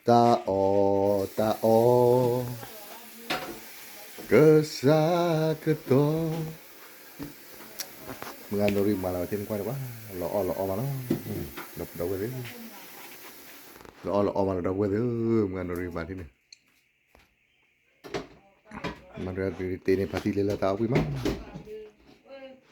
တၢ်အီၣ်တၢ်အီ, ကစၢ်ကတီၤ, မုၢ်ဂၤနိရံမၤလီၤဝဲထံန့ၣ်ကွၢ်န့ၣ်ဘၣ်, လီၤအီၣ်လီၤအီမးလီၤ, ဒီပုၢ်ဒီဝဲၢ်သ့ၣ်, လီၤအီၣ်လီၤအီမးလီၤ ဒီပုၢ်ဝဲၢ်သ့ၣ်ဧၢ, မုၢ်ဂၤနိရံမၤထံန့ၣ် မၤတၢ်တ့ၢ်န့ၣ် ဖါတံၢ်လ့လၢတၢ်အီၣ်ကွံာ်မး, အိၣ်ဃုာ်ဆိးဃုာ်တနံၣ်ညါအံၤ ပှဲၤထီၣ်ဝဲဒၣ်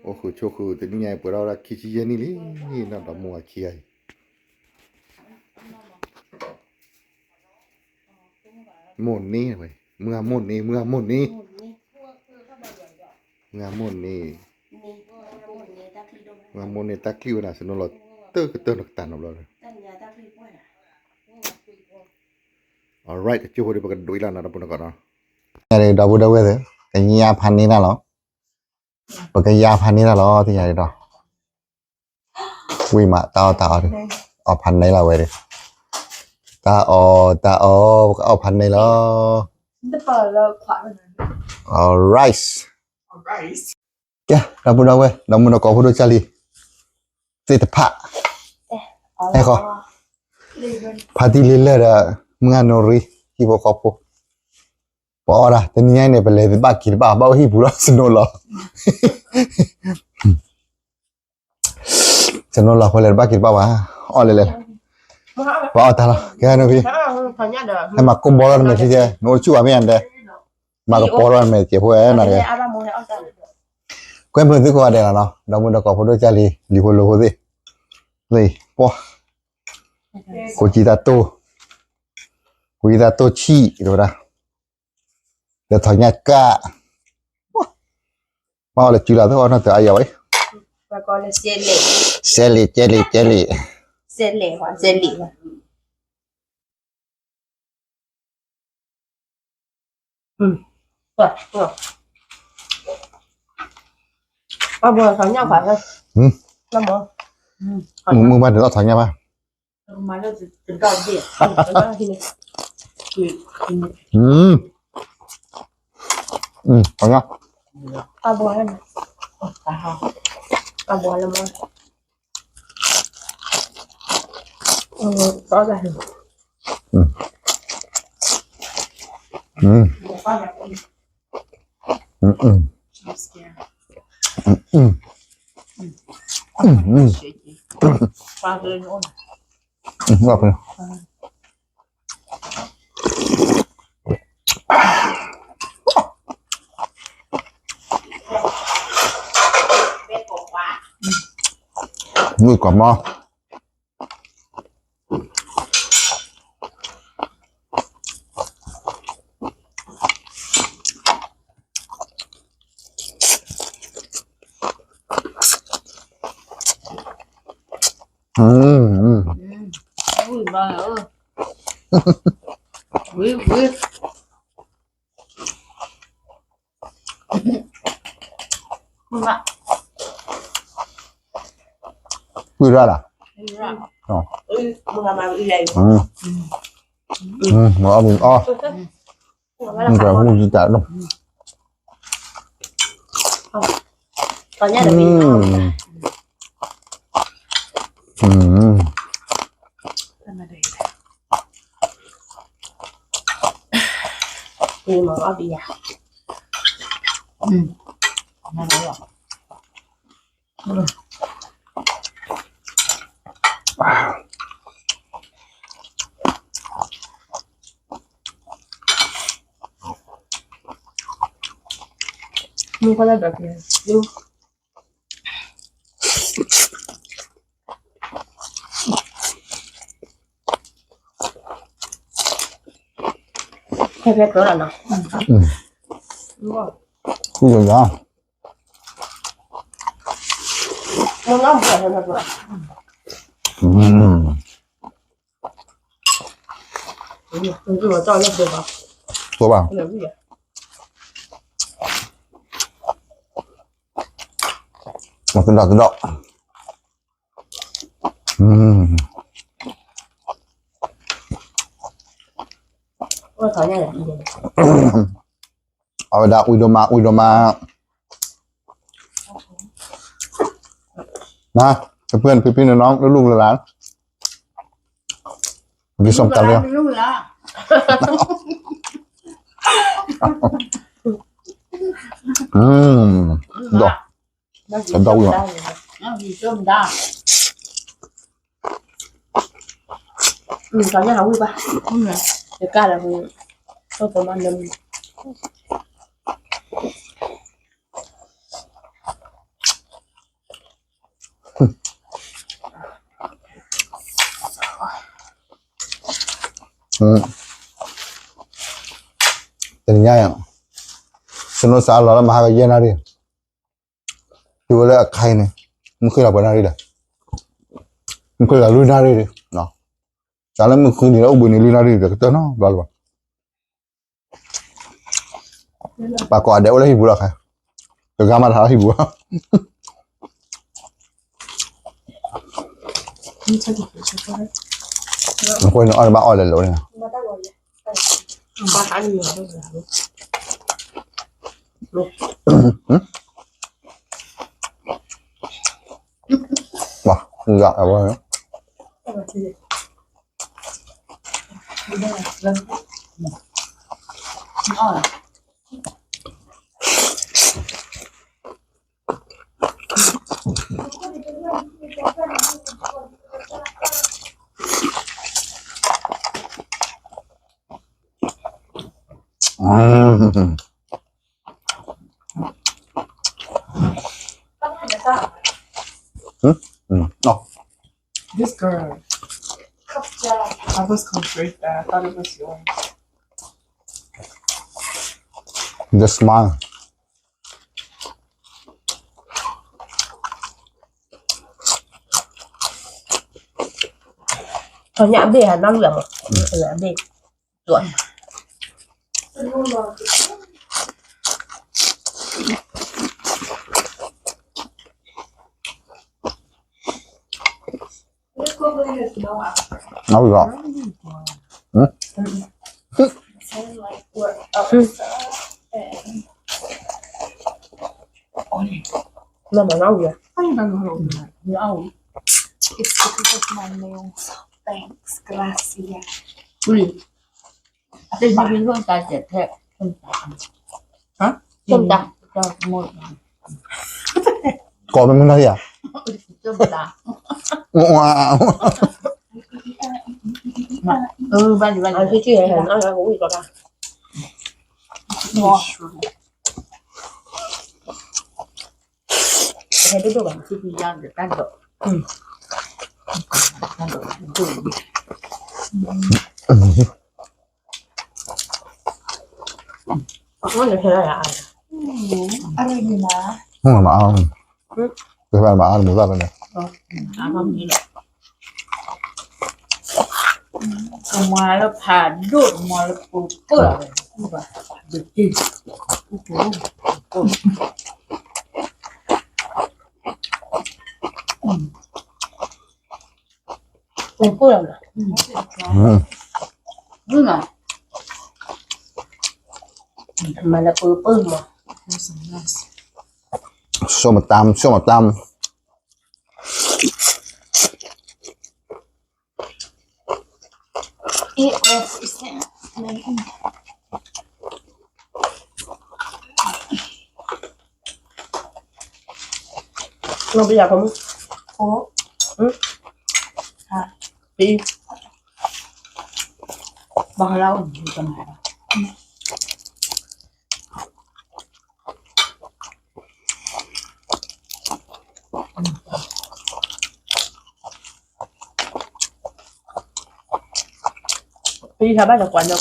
ခံဆံယဲၢ်နံၣ်လံ, နီၢ်ဒီးမိၢ်အခံဂၤအံၤ, မိၢ်န့ၢ်ဝဲ, မုၢ်ဂၤမိၢ်န့ၢ်, မုၢ်ဂၤမိၢ်န့ၢ်, မုၢ်ဂၤမိၢ်န့ၢ်, မုၢ်ဂၤမိၢ်န့ၢ်တၢ်ချံၣ်ဝဲဒၣ် စနိလီၤတၢ်ကတၢၢ်နီၢ်ကတၢၢ်နီတဘျီလၢ Alright ကစၢ်ဖိဒ်ပကဒွံလီၤနီၤ ဒီပုၢ်ဒီဝဲၢ်သ့ၣ်, ဒီပုၢ်ဒီဝဲၢ်သ့ၣ်, ကညးဖးန့ၢ်တၢ်လီၤ, ပကယါဖးန့ၢ်တၢ်လီၤ သ့ၣ်ညါဒ်ဒီး, ဝံၤမး တၢ်အီၣ်တၢ်အီဒ်, အီၣ်ဖးန့ၢ်လီၤဝဲဒၣ်, တၢ်အီၣ်တၢ်အီ ပကအီၣ်ဖးန့ၢ်လီၤ, alright, ကဲ ဒီပုၢ်ဒီဝဲၢ် ဒီမုၢ်ဒီကိးဖိဒိၣ်ကၢ်လံၤ သ့ၣ်တဖၣ်, ဟဲဃီ, ဖါတံၢ်လ့လၢဒီး မုၢ်ဂၤနိရံ ဟံၣ်ဖိဃီဖိ, ပအီၣ်ဒၣ် တနံၤညါအံၤန့ၣ် ပလဲၤတဘၣ်က့ၤတဘၣ် ဘၣ်အိၣ်ဟံၣ်ပူၤလီၤ စနိလီၤ, စနိလီၤ ပလဲၤတဘၣ်က့ၤတဘၣ်ဘၣ်, အီၣ်လဲၤလဲၤ, ပအီၣ်တၢ်လီၤ ကဲနိရံ, ဟဲမၤကိးဘီထီၣ်နမဲာ်ထံကဲ နအိၣ်ဆူၣ်ဘၣ်မ့ၢ်ဧါဒဲး, မၤကပီၤထီၣ်နမဲာ်စဲးဖိဝဲနၤတဂၤ ကွဲမုာ်သုကိးဂၤဒဲးလီၤနီၤ ဒီမုၢ်ဒီကိးဖိဒိၣ်ကၢ်လံၤ လံၤဖိလိၤဖိသ့ၣ်, လံၤပှီၢ်, ကိးကံသးတိၢ်, ကိးကံသးတိၢ်ဆံၣ် တဲဝဲဒၣ်, ဒီးထီၣ်ညါကၣ်, မ့ၢ်အီၣ်လၢစုလီၤ သုအီၣ်နီၢ်တၢ်အါယၤဝဲ, စဲလံာ် စဲလံာ် စဲလံာ်, စဲလံာ်, မုၢ်မုၢ်ဘၣ်န့ၣ်လီၤထီၣ်ညါဘၣ်, ထီၣ်ညါ, မုၢ်ကမီၤ ဝံၤရၣ်လီၤ, မ့ၢ်အီၣ်မ့ၢ်အီၣ်, မ့ၢ်ကမူၣ်ကတၢ်ဒိၣ်, ဖဲဖဲကျိလီၤနီၤ, မ့ၢ်နီၢ်မူဖဲဖဲကျိလီၤ, ကျိဘၣ်, တဒီးတဒီး, အဝဲဒၣ်ဝံၤဒိၣ်မး ဝံၤဒိၣ်မး, န တပှဲၤနဖံဖံနနီၢ် လၢလူၢ်လၢလၢ်, ဒ်သိးတၢ်လၢ ဒီး တနံၤညါအံၤ စနိစးလီၤလၢမဟါကယဲၢ်နၣ်ရံၣ်, တုၤဝဲလၢအခါအံၤန့ၣ် မုၢ်ဃ့လီၤပှဲၤနၣ်ရံၣ်လဲၣ်, မုၢ်ဃ့လီၤလွံၢ်နၣ်ရံၣ်, စးလၢမုၢ်ဃ့န့ၣ်လၢအိၣ်ဘှံးန့ၣ်လွံၢ်နၣ်ရံၣ်ဒီး ကတၢၢ်နီတဘျီလၢၤဘၣ်. ပှၤကိးဂၤဒဲးအိၣ်လၢဟံၣ်ပူၤလီၤခါ, တဂၤမးတဟးလၢဟံၣ်ပူၤ, အဃိန့ၣ်အီၣ်တဘၣ်အီၣ်လဲၤလိၤန့ၣ် This girl. I was confused. I thought it was yours. The smile. ညၣ်အဘ့ၣ်ဟဲနီၣ်လွံၢ်မး, အဘ့ၣ်, It's because of my nails. Thanks, gracias. ကိးမ့ၢ်မုၢ်နၢ်ဟံၣ်ဧါ, ဟဲဒိၣ်ဒိၣ်ဘၣ်, အဝဲန့ၣ်ဟဲလၢယၤအါ, အရၢၢ်န့ၣ်, မၤအါမံၤလီၤ, မၤလၢဖးဒိၣ် မၤလၢပူၤပၢၢ်လီၤ, ပူၤပၢၢ်လီၤ, မၤလၢပူၤပၢၢ်မး, စိမတၢ် စိမတၢ်. It was, is that, like, ငါပယၤကမူ, ဟါ, ပအံၤ, ဘၣ်ဃးလၢအိၣ်န့ၣ် တမၤဘၣ်.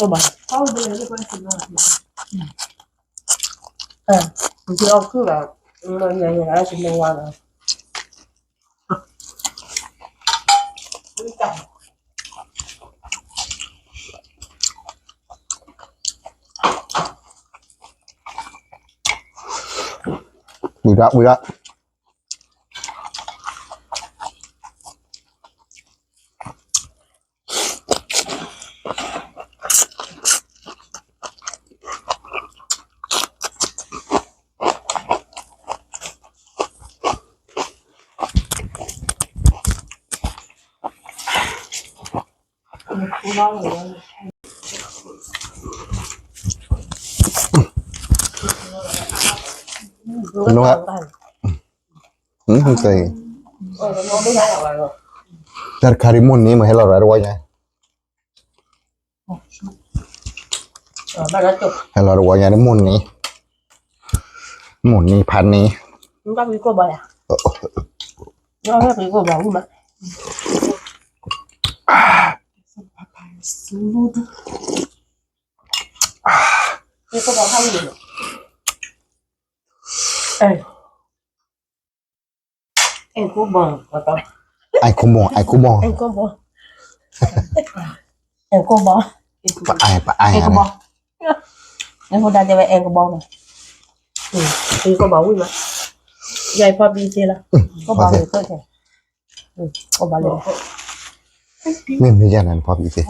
ပအံၤဟးဘၣ်ဒီးကွၢ်ညီကိၣ်ဘၣ်, ပအီၣ်ခုၣ်ဘၣ်, မ့ၢ်ညါညါလၢတမ့ၢ်ဝါဘၣ်. ဝံၤဒၣ် ဝံၤဒၣ်. အ နဝဲ, တၢ်တခါဒ်မိၢ်န့ၣ် မ့ၢ်ဟဲလီၤရၤတဝီညါ, ဟဲလီၤတဝီညါဒ်မိၢ်န့ၣ်, မိၢ်န့ၣ်ဖးန့ၣ်, အဲၣ်ခိၣ်ဘီ, အဲၣ်ခိၣ်ဘီ, အဲၣ်ခိၣ်ဘီ, အဲၣ်ခိၣ်ဘီ, ပအဲၣ်, ပအဲၣ်, အဲၣ်ခိၣ်ဘီ, အဲၣ်ခိၣ်ဒၣ်တဲဝဲအဲၣ်ခိၣ်ဘီမး, အဲၣ်ခိၣ်ဘီဝံၣ်မး, ယဲဖီပံသ့လီၤ, ခိၣ်ဘီမ့ၢ်ခိၣ်ခဲ, ခိၣ်ဘီလၢ မ့ၢ်မ့ၢ်ယဲနၤနဖီပံသ့,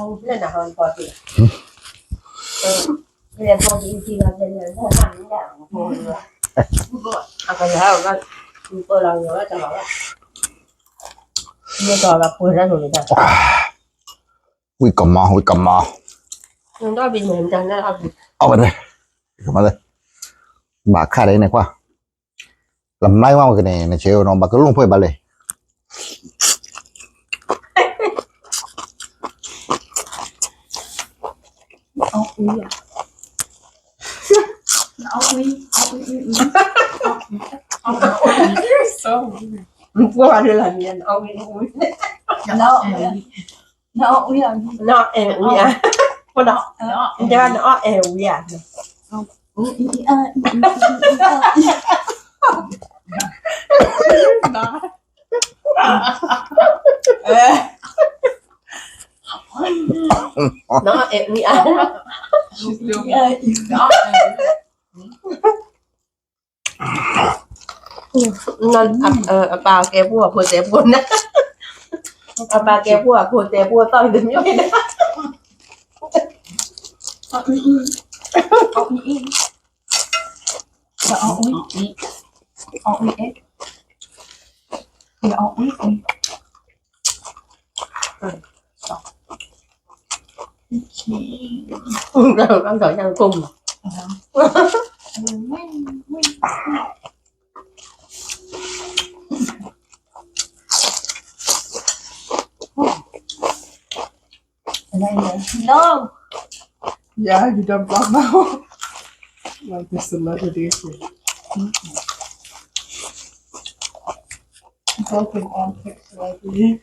ဝံၣ်ကမီၤ ဝံၣ်ကမီၤ, အဝဲဒၣ်, ဘၣ်ခါဒ်န့ၣ်ကွၢ်, လၢမါဝဲကန့ၣ် နဆဲးနီၤ ဘၣ်ကလိၣ်ဖှဲဘၣ်လဲၣ် နအီၣ်အီၣ်အံၤ, နအီၣ်အီၣ်အံၤ, နအီၣ်အီၣ်အံၤ, နအီၣ်အီၣ်အံၤ, နအီၣ်အီၣ်အံၤ, နအီၣ်အီၣ်အံၤ, အပၢ်ကဲဖိအဖိတဲဖိန့ၣ်, အပၢ်ကဲဖိအဖိတဲဖိသီၣ်တမံၤ, Hello. Yeah, you done block now. Like the celebrity thing. Broken on picture like me.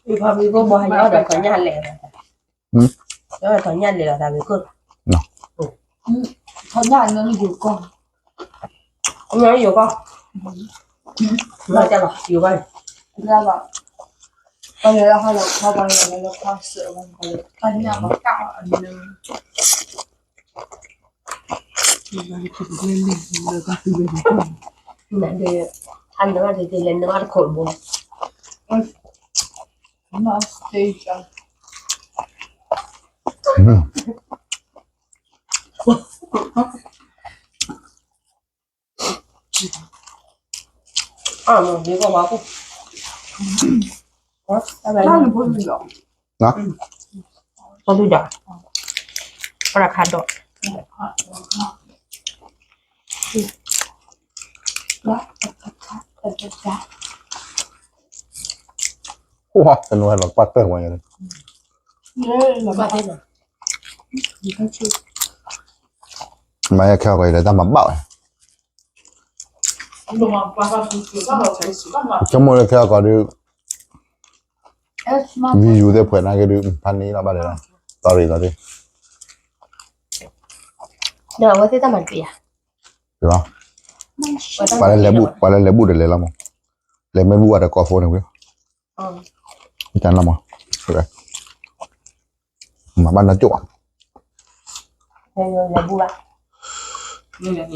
အံၤဖီမံၤကိၢ်ဘီဟဲညီဒီးထီၣ်ညၣ်လဲၤလီၤ, ထီၣ်ညၣ်လဲၤလီၤသးမံၤကိၢ်, ထီၣ်ညၣ်န့ၣ်ယိၤကီၢ်, ညၣ်ယိၤကီၢ်, မၤတၢ်လီၤယိၤကီၢ်န့ၣ်, ပလဲၤလီၤဟီလီၤခီပလဲၤလီၤခီစၢၤဝဲ, ထီၣ်ညၣ်ဘၣ်ကၣ်အန့ၣ် နဒၣ်, အနၢ်တက့ၤလဲၤနၢ်တခိၣ်တဘိ, အမ့ၢ်ကီၢ်ဘၣ်ကူၣ်, ဘၣ်ကူၣ်ဒီး, ဘၣ်ခါဒီး, ပှၤတနွဲလီၤပှၢ်တၢၢ်ဝဲ, မၤယဲခဲအီၤကီးဒီးတၢ်မၤဘၣ်ဝဲ, ဆိကမိၣ်လၢခဲအီၤကီးဒုး, မံၤယူၤသ့ၣ်ဖှဲးနာ်က့ဒုး ဖးန့ၢ်လီၤဘၣ်လဲၣ်လီၤ, သီရ့ၤသီရ့ၤ, ဒီးအဝဲသ့ၣ်တၢ်မၤတပျံၤဧါ, ပှၤလၢလဲၤဘူၣ်, ပှၤလၢလဲၤဘူၣ်ဒီးလဲၤလီၤမး, လဲၤမ့ၢ်ဘူၣ်အတကိးဖိန့ၣ်ဝံၤ, တၢ်လီၤမး, မၤဘၣ်နီၢ်ကၠိၣ်,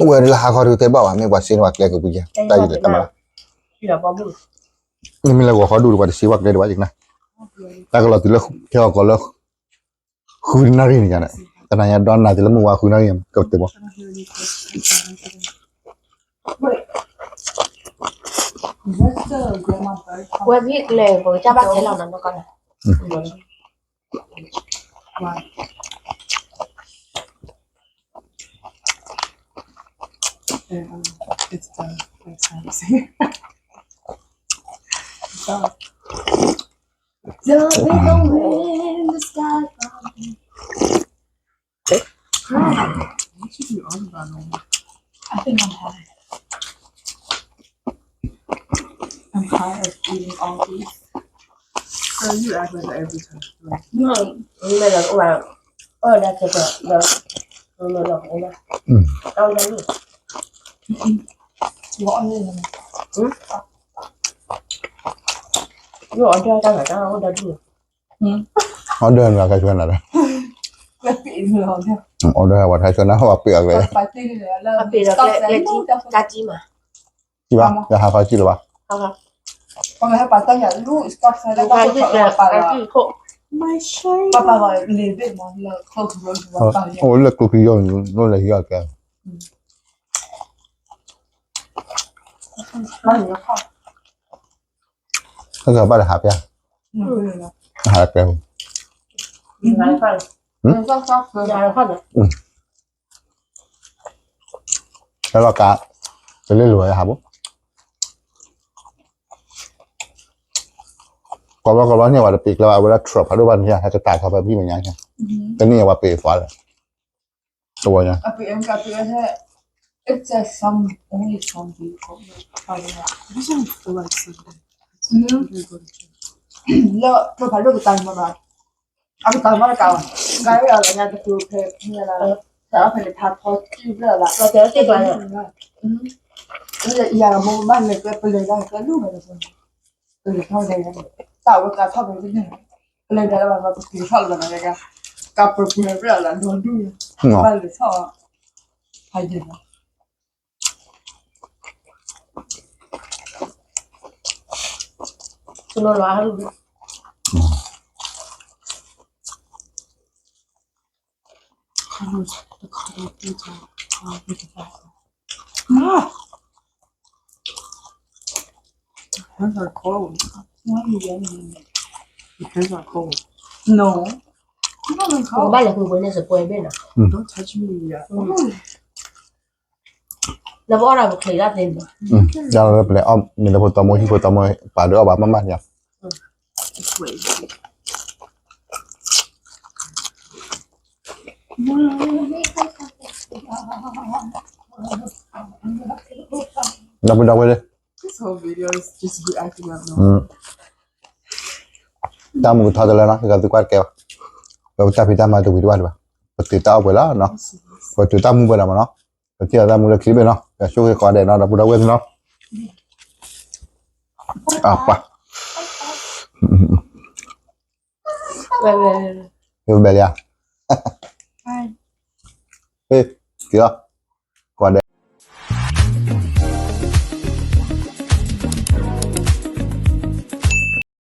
ဝဲလၢဟါခီဒုးတဲဘၣ်ဝဲ မ့ၢ်ပှၤစ့န့ၢ်ပှၤကျဲကပူၤယဲ တၢ်ယံၤလဲၤတၢ်မၤလၢ, နမ့ၢ်လၢဂီၤခီဒုးဒီးပှၤတစ့ပှၤကျဲဒံးဘၣ်ယကနၣ်, တၢ်ကလီၤတုၤလၢခဲအီၤကီးလၢ ဃုနၣ်ရံၣ်န့ၣ်ယါန့ၣ်, တနၤညါဒီနၤတုၤလၢမုၢ်ဝါဃုနၣ်ရံၣ် ကတၢၢ်ဘၣ် ဝဲမ့ၢ်ကျဲ ပကစၢ်ဘၣ်ခဲလီၤနီၤ နီၢ်ကီၢ်နီၤ. It's the, it's the, it's the, the sky. What you do all about? I think I'm high. I'm high of eating all these. Girl, you act like that every time. No, no, no, no. Oh, that's a good. No, no, no, no. Mm. Oh, no, no. Mm-mm. What are you? Hmm? You order that, I order this. Hmm. Order နၤ ကဆှၢနၤလီၤ. ကပ့ၤလီၤ. Order ဝဲ ကဆှၢနၤ ဝဲပ့ၤအဂ့ၢ်. ပပာ်တ့ၢ်လၢ အပ့ၤဒီး ကကၠံမး. ကၠံဘၣ် ယဟးဖးကၠံလၢၤဘၣ်. ပမ့ၢ်ဟဲပာ်တ့ၢ်ယၤ လူ stop sign လၢကၠံခိၣ် ပာ်လီၤ ပာ်လီၤ လေဘ့ၣ်မး လၢခိၣ်ကရၢ ပာ်လီၤ အိၣ်လၢကျိချံယီၢ် လိၣ်လဲၤဟံးအီၣ်ကဲ ဘၣ်လီၤ ဟဲကဘၣ်လၢဟးဖျါ ဟးကျဲ ဟဲလီၤကါ တလ့ၢ်လိာ်ဝဲဟးဘိ ကီဘျီကီဘျီန့ၣ် ဝဲတပ့ၤကျဲဘၣ် အဝဲဒၣ် truck ဖးဒိၣ်ဘၣ်န့ၣ် ဟဲကတၢ်ထီၣ်ဖဲဘံၣ်မဲာ်ညါ တနံၣ်အံၤဝဲပ့ၤသွါလၢ တဝီညါ လၢ truck ဖးဒိၣ်ကတၢ်မးဘၣ် အကတၢၢ်မ့ၢ်တကးဘၣ် ကါဝဲအီၤလီၤညါတကျိၤဖဲ ဖဲန့ၣ်လၢ တၢ်အီၣ်ဖဲန့ၣ်ဖးဖီစုဘျီလၢ ယၤမိၢ်ဘၣ်လဲၤကျဲ ပလဲၤဒၣ်ကျဲလူၢ်ဘၣ်လၢ ပလဲၤထီၣ်လဲၤ တၢ်ဝဲကါထီၣ်ဖဲန့ၣ် ပလဲၤဒၣ်လၢဘၣ်ပက့ၤထီၣ်လၢဘၣ်န့ၣ် ကါပှဲၤပှဲၤဘျီလၢ ဒီဒူၣ် ဘၣ်လဲၤထီၣ် ဖးယံၤလီၤ တနီၤလီၤ Hands are cold. Why are you yelling at me? Your hands are cold. No. I'm not cold. ဘၣ်လဲၤပှ့ၤပှ့ၤန့ၣ် စပှဲၤဘ့ၣ်နီၤ Don't touch me. လၢပအီၣ်ဒီးပချ့ဒၣ်သ့န့ၣ် ဒ်လၢပလဲၤအီၣ် မ့ၢ်လၢဖိတၢ်မိၢ်ဟံၣ်ဖိတၢ်မိၢ်ပာ်ဒုးအီၣ်ဘၣ်မးမးန့ၣ် ဒီပုၢ်ဒီဝဲၢ်လၢ This whole video is just you acting up now. တၢ်မူကထီတလၢနီၤ ကသုကွၢ်တကဲဘၣ် ပတၢ်ဖံးတၢ်မၤတဝံၤတဘၣ်ဒံးဘၣ် ပတုၤတၢ်အီၣ်ပှဲၤလီၤနီၤ ပတုၤတၢ်မူပှဲၤလီၤမးနီၤ ပထံၣ်အီၤတၢ်မူလၢချံဘ့ၣ်နီၤ ပဆိၣ်ဂ့ၤကိးဂၤဒဲးနီၤ ဒီပုၢ်ဒီဝဲၢ်သ့ၣ်နီၤ အပၢ် ဝဲဝဲ ဘဲလီၤ ဟ့ၣ် က့ၤလီၤ ကိးဂၤဒဲး